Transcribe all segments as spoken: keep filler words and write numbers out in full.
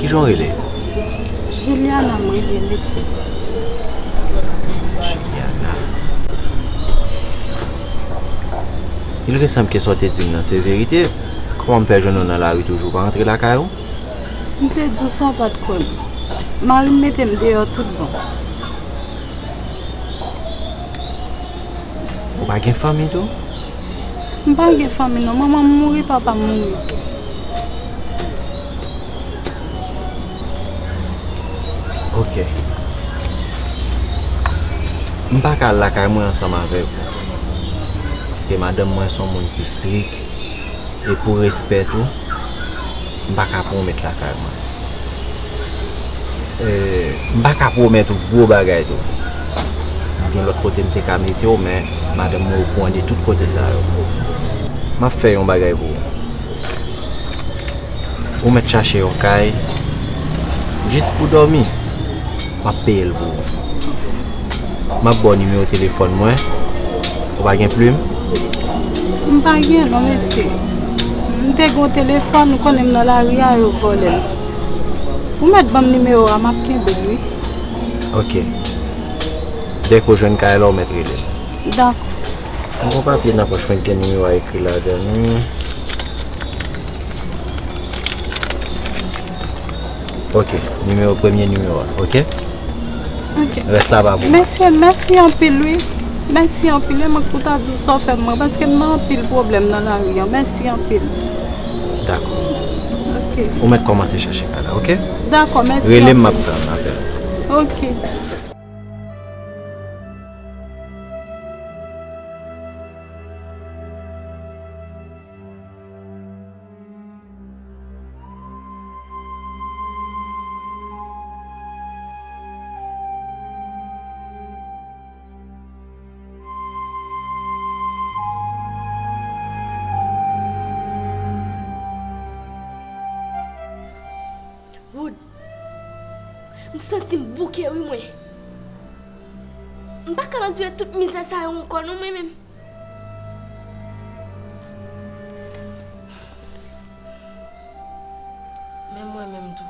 Kijan w rele? Juliana, m rele, mesye. Juliana. Ilke sanble ke sa w te di m nan se verite. Kòman m fè jwenn ou nan lari toujou? Ou pa rantre lakay ou? M te di w sa w pa t kwè m. Mari m mete m deyò tout bon. Ou pa gen fanmi tou? M pa gen fanmi non. Manman m mouri, papa m mouri. Ok. M pa ka al lakay mwen ansanm avèk ou. Paske madanm mwen se yon moun ki strik. E pou respè tou, m pa ka pran w met lakay mwen. E, m pa ka pwomèt ou gwo bagay tou. Gen lòt kote m te ka mete w, men madanm mwen okouran de tout kote sa yo. M ap fè yon bagay pou ou. Ou mèt chache yon kay, jis pou dòmi. M ap peye l pou ou. M ap ba w nimewo telefòn mwen. Ou pa gen plim? M pa gen non, mesye. M te gen yon telefòn, ou konnen m nan lari a, yo vòlè l. Ou mèt ban m nimewo a, m ap kenbe l, wi. Ok. Dèke w jwenn kay la, ou mèt rele m. Dakò. M gen yon papye nan pòch mwen ki gen nimewo a ekri ladan l, wi. Ok, nimewo, premye nimewo a, ok? Ok. Rès la pa pou mwen. Mesye, mèsi anpil, wi. Mèsi anpil, e mwen k pou ta di w sa w fè pou mwen, paske m nan anpil pwoblèm nan lari a. Mèsi anpil. Dakò. Ok. Ou mèt kòmanse chèche kay la, ok? Dakò, mèsi anpil. Rele m, m ap tann apèl. Ok. Wood, m santi m bouke wi mwen. M pa ka andire tout mizè sa yo ankò non mwen menm. Men mwen menm tou.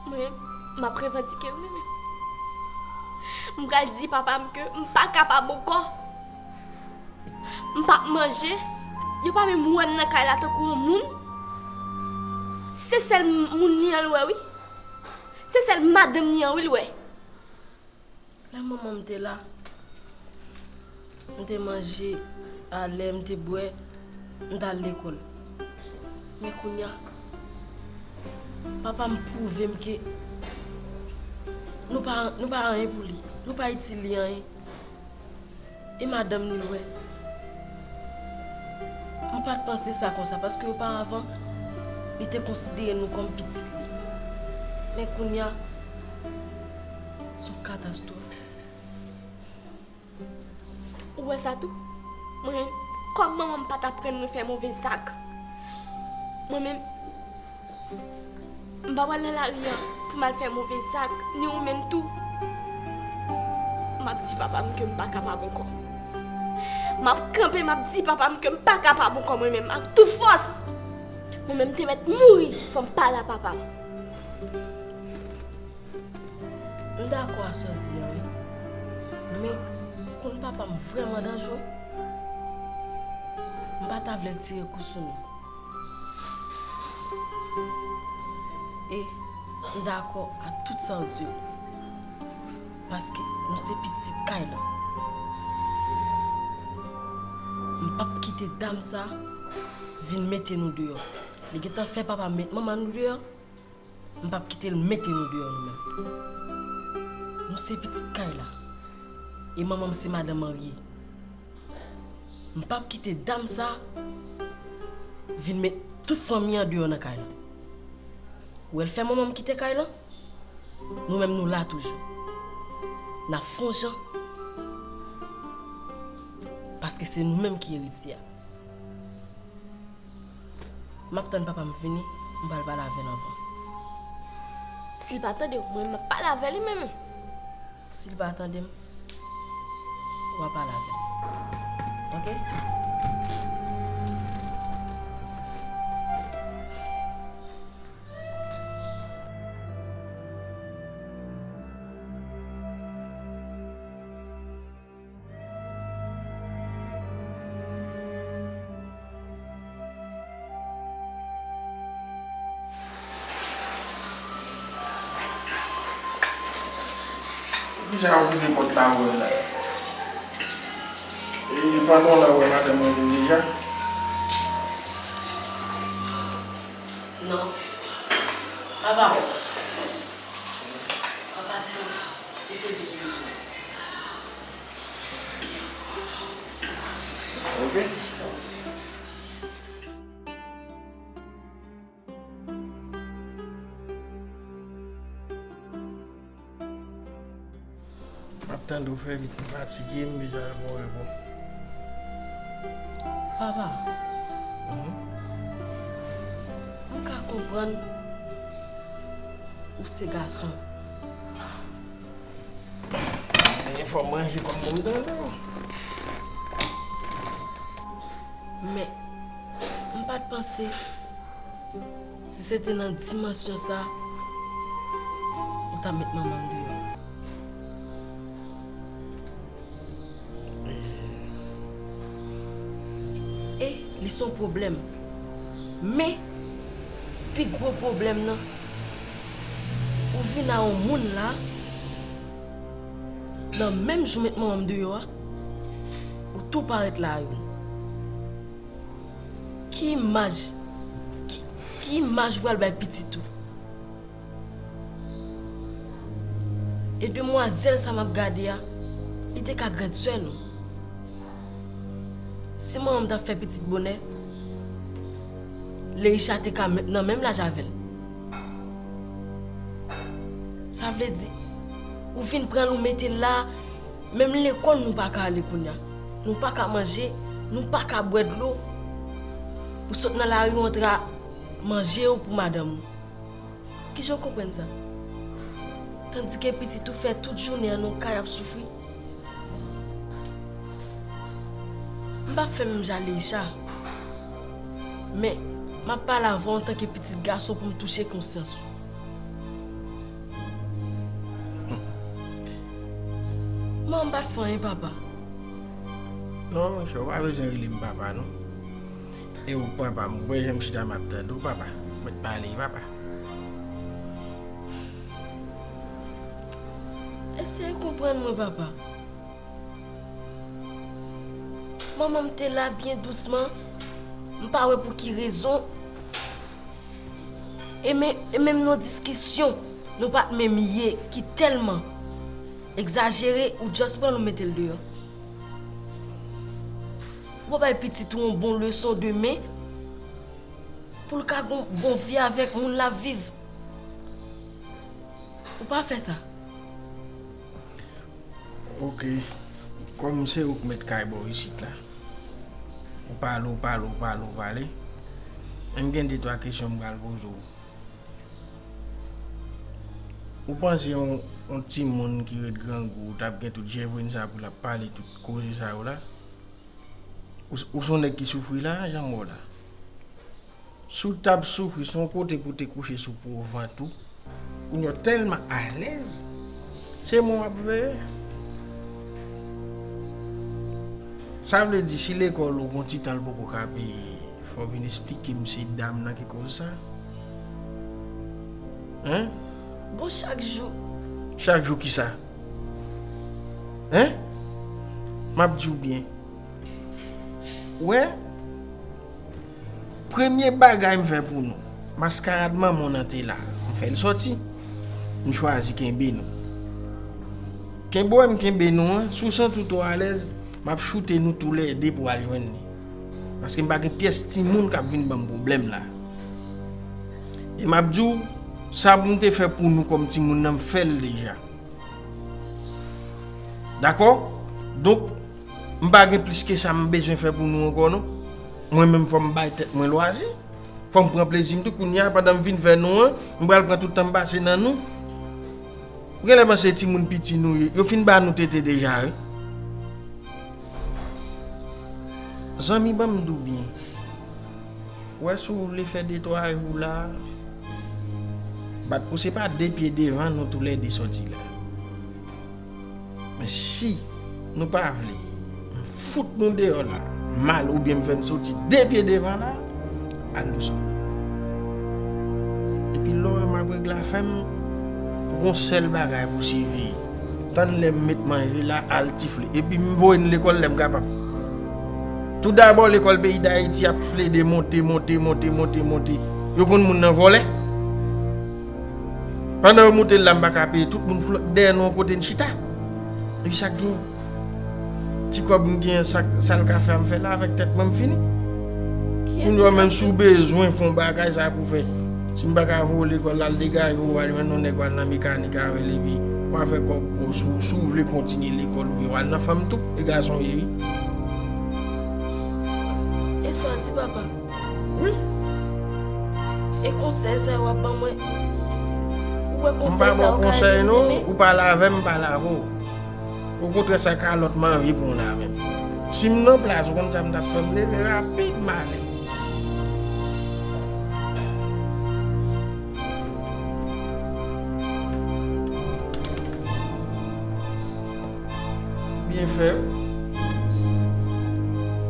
Mwen menm, m ap revandike wi mwen menm. M pral di papa m ke m pa kapab ankò. M p ap manje. Yo pa menm wè m nan kay la tankou yon moun. Se sèl moun li an l wè wi. Se sèl madanm li an wi l wè. Lè manman m te la, m te manje alè, m te bwè, m t al lekòl. Men kounye a, papa m pwouve m ke nou pa, nou pa anyen pou li. Nou pa itil li anyen. E madanm li l wè. M pa t panse sa konsa, paske oparavan, li te konsidere nou kòm pitit li. Men kounye a, se yon katastwòf. Ou wè sa tou? Mwen menm, kòm manman m pa t aprann mwen fè move zak, mwen menm, m pa pral nan lari a pou m al fè move zak, ni ou menm tou. M ap di papa m ke m pa kapab ankò. M ap kanpe, m ap di papa m ke m pa kapab ankò mwen menm, ak tout fòs. Mwen menm, m te mèt mouri san m pale a papa m. M dakò a sa w di an wi. Men, ou konn papa m vrèman danjre. M pa ta vle l tire kou sou nou. E m dakò a tout sa w di yo. Paske nou se pitit kay lan. M p ap kite dam sa vin mete nou deyò. Li gentan fè papa m met manman nou deyò. M p ap kite l mete nou deyò nou menm. Nou se pitit kay la. E manman m se madan marye. M p ap kite dam sa vin met tout fanmi an deyò nan kay la. Ou wè l fè manman m kite kay la? Nou menm nou la toujou. N ap fè yon jan. Paske se nou menm ki eritye a. M ap tann papa m vini, m pral pale avè l anvan. Si l pa tande w, mwen m ap pale avè li menm. Si l pa tande m, w a pale avè l. Oke? Kisa w ouvri pòt la pou wè la? E pandan w la wè madanm mwen vin deja? Non. Papa. Papa, se li te vin bezwen. Ok. M ap tande w fè vit, m fatige, m bezwen al pran repo. Papa, mhm, m ka konprann ou se gason. Men fò m ranje kò m pou m tande w. Men, m pa t panse si se te nan dimansyon sa, ou t ap met manman m deyò. E li se yon pwoblèm. Men, pi gwo pwoblèm nan, ou vin a yon moun la, nan menm jou met manman m deyò a, ou tou parèt la a youn. Ki imaj, ki, ki imaj ou pral bay pitit ou? E demwazèl sa m ap gade a, li te ka grand sè nou. Si manman m t ap fè pitit bonè, Leisha te ka men- nan menm laj avè l. Sa vle di, ou vin pran l, ou mete l la, menm lekòl nou pa ka ale kounye a. Nou pa ka manje, nou pa ka bwè dlo. Ou sot nan lari, ou antre a manje ou pou madanm ou. Kijan w konprann sa? Tandike pitit ou fè tout jounen an nan kay ap soufri. M p ap fè menm jan Leisha. Men, m ap pale avè w antanke pitit gason pou m touche konsyans ou. Manman m pa t fè anyen, papa. Non, monchè, ou pa bezwen rele m papa, non. E ou papa m, ou wè jan m chita m ap tande w, papa. Mèt pale, papa. Eseye konprann mwen, papa. Manman m te la byen dousman, m pa wè pou ki rezon. E men, e menm nan diskisyon, nou pa t menm ye, ki tèlman egzajere, ou just pran l ou mete l deyò. Ou pa bay pitit ou yon bon leson demen, pou l ka gon bon vi avèk moun l ap viv. Ou pa fè sa. Ok. Kòm se ou k mèt kay bò isit la. Ou pale, ou pale, ou pale, ou pale. Men m gen de twa kesyon m pral poze w. Ou panse yon, yon timoun ki ret grangou t ap gen tout jèvrin sa pou l ap pale tout koze sa yo la? Ou, ou se yon nèg ki soufri la, jan m wè w la. Si w t ap soufri, se yon kote pou w te kouche sou po vant ou. Kounye a w tèlman alèz, se mwen w ap veye. Sa vle di, si lekòl ou gon ti tan l poko ka peye, fò w vin esplike m se dam nan ki koz sa. Hein? Bon, chak jou. Chak jou kisa? Hein? M ap di w byen. Ou wè? Premye bagay m fè pou nou, maskarad manman w nan te la. M fè l sòti. M chwazi kenbe nou. Kenbe w wè m kenbe nou an, si w santi w twò alèz, m ap choute nou toulède pou al jwenn li. Paske m pa gen pyès timoun k ap vin ban m pwoblèm la. E m ap di w, sa pou m te fè pou nou kòm timoun nan, m fè l deja. Dakò? Donk, m pa gen plis ke sa m bezwen fè pou nou ankò, non. Mwen menm, fò m bay tèt mwen lwazi. Fò m pran plezi m tou. Kounye a, pandan m vin fè nou an, m pral pran tout tan m pase nan nou. Ou genlè panse timoun piti nou ye. Yo fin ba nou tete deja, wi. Zanmi, ban m di w byen. Ou wè, si w vle fè de twa jou la, bat pou se pa de pye devan nou toulède sòti la. Men si nou pa vle, m fout nou deyò la, mal oubyen m fè n soti de pye devan la, al dousan. Epi lè w wè m ap regle afè m, ou gon sèl bagay pou siveye. Lè m met manje la, al tifle. Epi m voye n lekòl lè m kapab. Tou dabò, lekòl peyi Dayiti ap plede monte, monte, monte, monte, monte. Yo konn moun nan vòlè. Pandan yo moute l la, m pa ka peye tout moun flòt dèyè nou yon kote n chita. Epi sa k gen? Ti kòb m gen, sa, sa l ka fè a, m fè l avèk tèt mwen, m fini. Kounye a menm si w bezwen fè yon bagay sa pou fè. Si m pa ka voye w lekòl la, al degaje w, al jwenn yon nèg w al nan mekanik avè l epi w a fè kòb pou w, si w, si w vle kontinye lekòl oubyen w al nan fanm tou, e gason w ye wi. E sa w di papa? Wi. E konsèy sa yo w ap ban mwen? Ou wè konsèy sa yo ka ede m demen? M pa ba w konsèy non, ou pale avè m, m pale avè w. Okontrè, sa kalòt m anvi pran la menm. Si m nan plas ou, konn sa m t ap fè, m leve rapid m ale. Byen fè wi.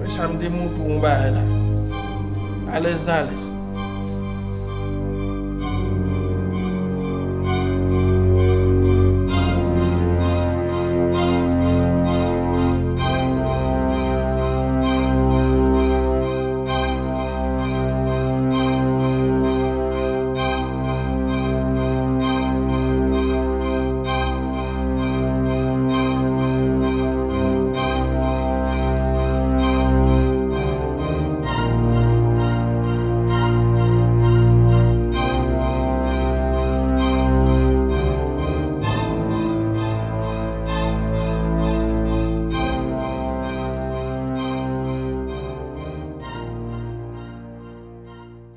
Mwen sa m te montre w yon bagay la. Alèz nan alèz.